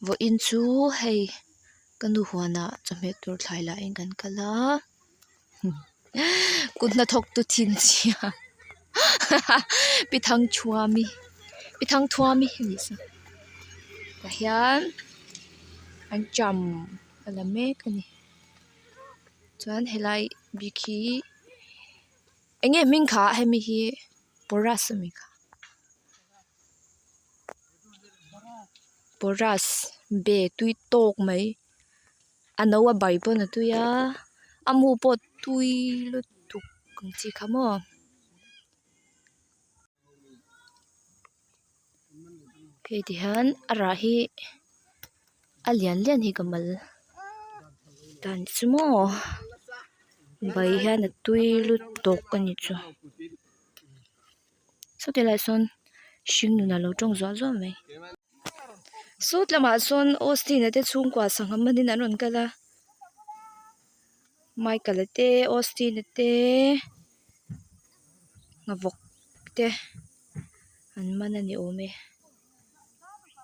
Vawiin chu hei ka nu huanah chawhmeh tur thlai lah in kan kal a kut hnathawk tu thinchhia pi Thangthuami pi Thangthuami a nih chu tah hian anṭam a la mek a ni chuan helai bik hi eng nge hming kha hemi hi porous a mi kha. Porous be tui tawk mai a no a bai pawn a tui a a mu pawh tui lutuk ang chi kha maw. Hei ti hian a rah hi a lian lian hi ka mal dan chu maw bai hian a tui lutuk a ni chu. Saw tilai sawn hringnun a lo tawng zuah zuah mai. Sawt lamah sawn Austin a te chhungkua sangha manin an rawn kal a Michael a te Austin a te nghavawk te an man a ni awm e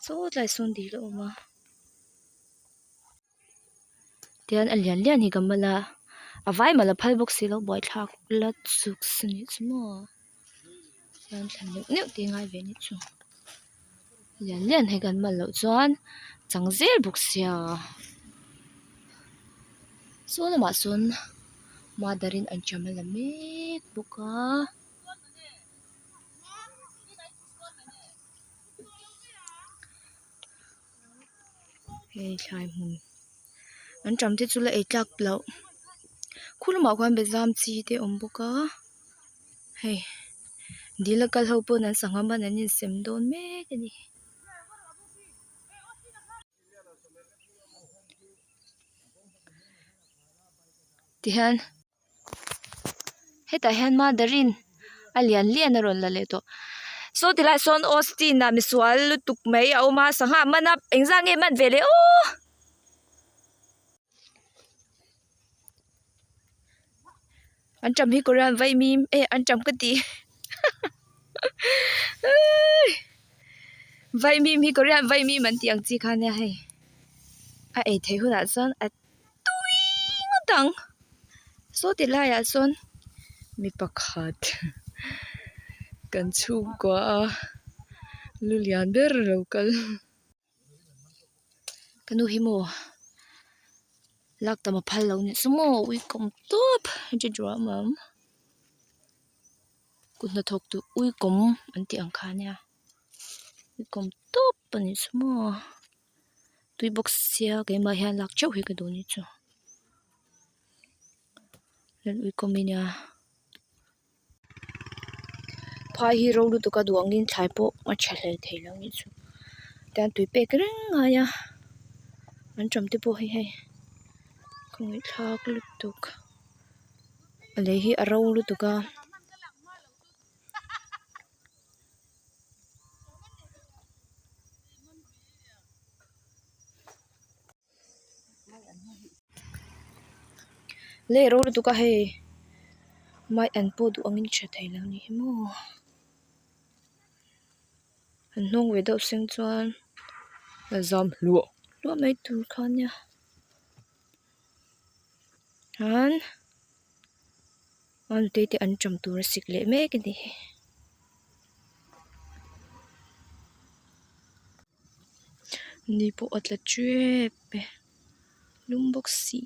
saw tlai sawn dil a awm a. Tihian a lian lian hi ka mal a a vai mal a phal bawk si lo buaithlak la chuk a nih chu maw chuan thlan neuh neuh te ngai ve anih chu lian lian hi kan mal loh chuan chang zel bawk sia saw lamah sawn mother in anṭam a la mek bawk a. Hei thlai hmun anṭam te chu la ei tlak loh khu lamah khuan bazam chi te a awm bawk a hei dil a kal ho pawn an sangha man an insem dawn mek a ni. Tihian. Hetah hian mother in a lian lian a rawn la leh tawh saw ti lai sawn Austin ah misual lutuk mai a awm a sangha a man a engzah nge man ve leh aww. Anṭam hi Korean vaimim e anṭam ka ti vaimim hi Korean vaimim an tih ang chi kha nia hei a ei theih hunah chuan a tui ngawt ang saw ti laiah sawn mi pakhat kan chhungkua a lu lian ber a lo kal ka nu hi maw lak tam a phal lo nih chu maw ui kawm tawp kut hnathawk tu ui kawm an tih ang kha ania ui kawm tawp a nih chu maw. Tui bawk sia keimah hian lak theuh hi ka duh ni chu lal ui kawm hi nia phai hi ro lutuk a duh angin thlai pawh a tha hle thei lo nih chu tian tui pek reng ngai a anṭam te pawh hi hei ka ngaihthlak lutuk a lei hi a ro lutuk a. Lei ro lutuk a hei mai an pawh duh angin tha thei lo ni hi maw an hnawng ve deuh seng chuan a zam hluah hluah mai tur kha ania chuan. A nutei te an ṭam tur a sik leh mek a ni. Ni pawh a tla ṭep e lum bawk si.